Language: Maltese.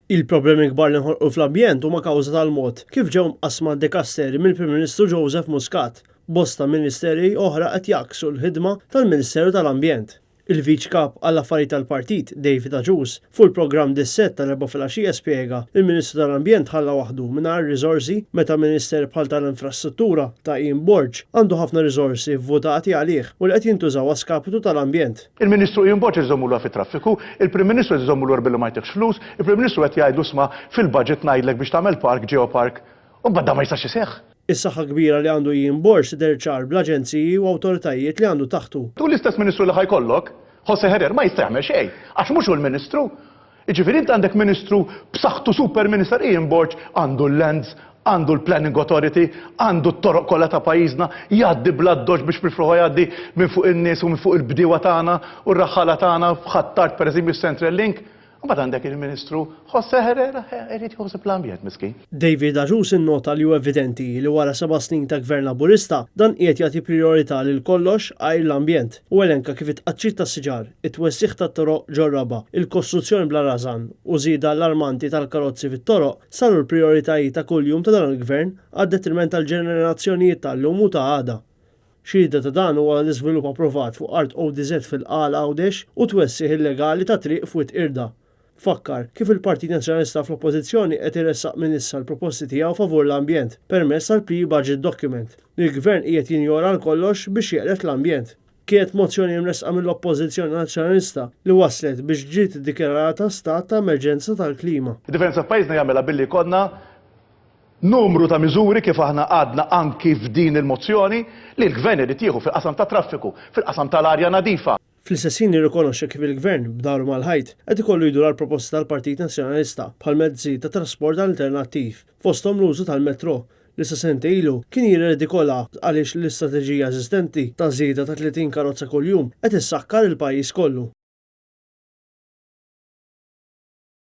Il-problemi kbar li nħolqu fl-ambjent huma kawża tal-mod kif ġew mqassma d-dikasteri mill-Prim Ministru Joseph Muscat. Bosta ministeri oħra qed jgħakksu l-ħidma tal-Ministeru tal-Ambjent. Il-Viċi Kap għall-Affarijiet tal-Partit, David Agius, fuq il-programm Dissett tal-Erbgħa filgħaxija spjega li l-Ministru tal-Ambjent tħalla waħdu mingħajr riżorsi meta Minister bħal tal-Infrastruttura ta' Ian Borg għandu ħafna riżorsi vvutati għalih u li qed jintużaw a skapitu tal-ambjent. Il-Ministru Ian Borg qed iżommu lura fit-traffiku, il-Prim Ministru qed iżommu lura billi ma jtihx flus, il-Prim Ministru qed jgħidlu isma' fil-budget ngħidlek biex tagħmel park, geopark, u mbagħad dan ma jistax iseħħ. Is-saħħa kbira li għandu Ian Borg tidher ċar bl-aġenziji u awtoritajiet li għandu taħtu. U l-istess Ministru li ħa jkollok, José Herrera, ma jista' jagħmel xejn, għax mhux hu l-Ministru. Jiġifieri int għandek Ministru b'saħħtu super minister Ian Borg għandu l-lands, għandu l-planning authority, għandu t-toroq kollha ta' pajjiżna, jgħaddi bl-addoċċ biex fil-fruħa jgħaddi minn fuq in-nies u minn fuq il-bdiewa tagħna u r-raħħala tagħna f'Ħ'Attard pereżempju s-Central Link. Imbagħad għandek il-Ministru José Herrera, irid jieħu ħsieb l-ambjent miskin. David Agius innota li hu evidenti li wara seba' snin ta' Gvern Laburista, dan qiegħed jagħti prijorità lil kollox għajr l-ambjent u elenka kif it-tqaċċit tas-siġar, it-twessigħ tat-toroq ġor-raba', il-kostruzzjoni bla rażan u żieda allarmanti tal-karozzi fit-toroq saru l-prijoritajiet ta' kuljum ta' dan il-Gvern għad-detriment tal-ġenerazzjonijiet tal-lum u ta' għada. Xhieda ta' dan huwa l-iżvilupp approvat fuq art ODZ fil-Qala Għawdex u t-twessigħ illegali ta' triq f'Wied Qirda. Fakkar kif il-Partit Nazzjonalista fl-Oppożizzjoni qed iressaq minn issa l-proposti tiegħu favur l-ambjent permezz tal-pre-budget document, li l-Gvern qiegħed jinjora għal kollox biex jeqred l-ambjent. Kienet mozzjoni mressqa mill-Oppożizzjoni Nazzjonalista li wasslet biex ġiet iddikjarata stat ta' emerġenza tal-klima. Id-differenza f'pajjiżna jagħmilha billi jkollna numru ta' miżuri kif aħna għadna anki f'din il-mozzjoni li l-Gvern irid jieħu fil-qasam tat-traffiku, fil-qasam tal-arja nadifa. Fl-istess ħin irrikonoxxa kif il-Gvern, b'dahru mal-ħajt, qed ikollu jdur għall-proposti tal-Partit Nazzjonalista bħal mezzi ta' trasport alternattiv, fosthom l-użu tal-metrò, li sa sentejn ilu kien jirredikola għaliex l-istrateġija eżistenti ta' żieda ta' 30 karozza kuljum qed issakkar il-pajjiż kollu.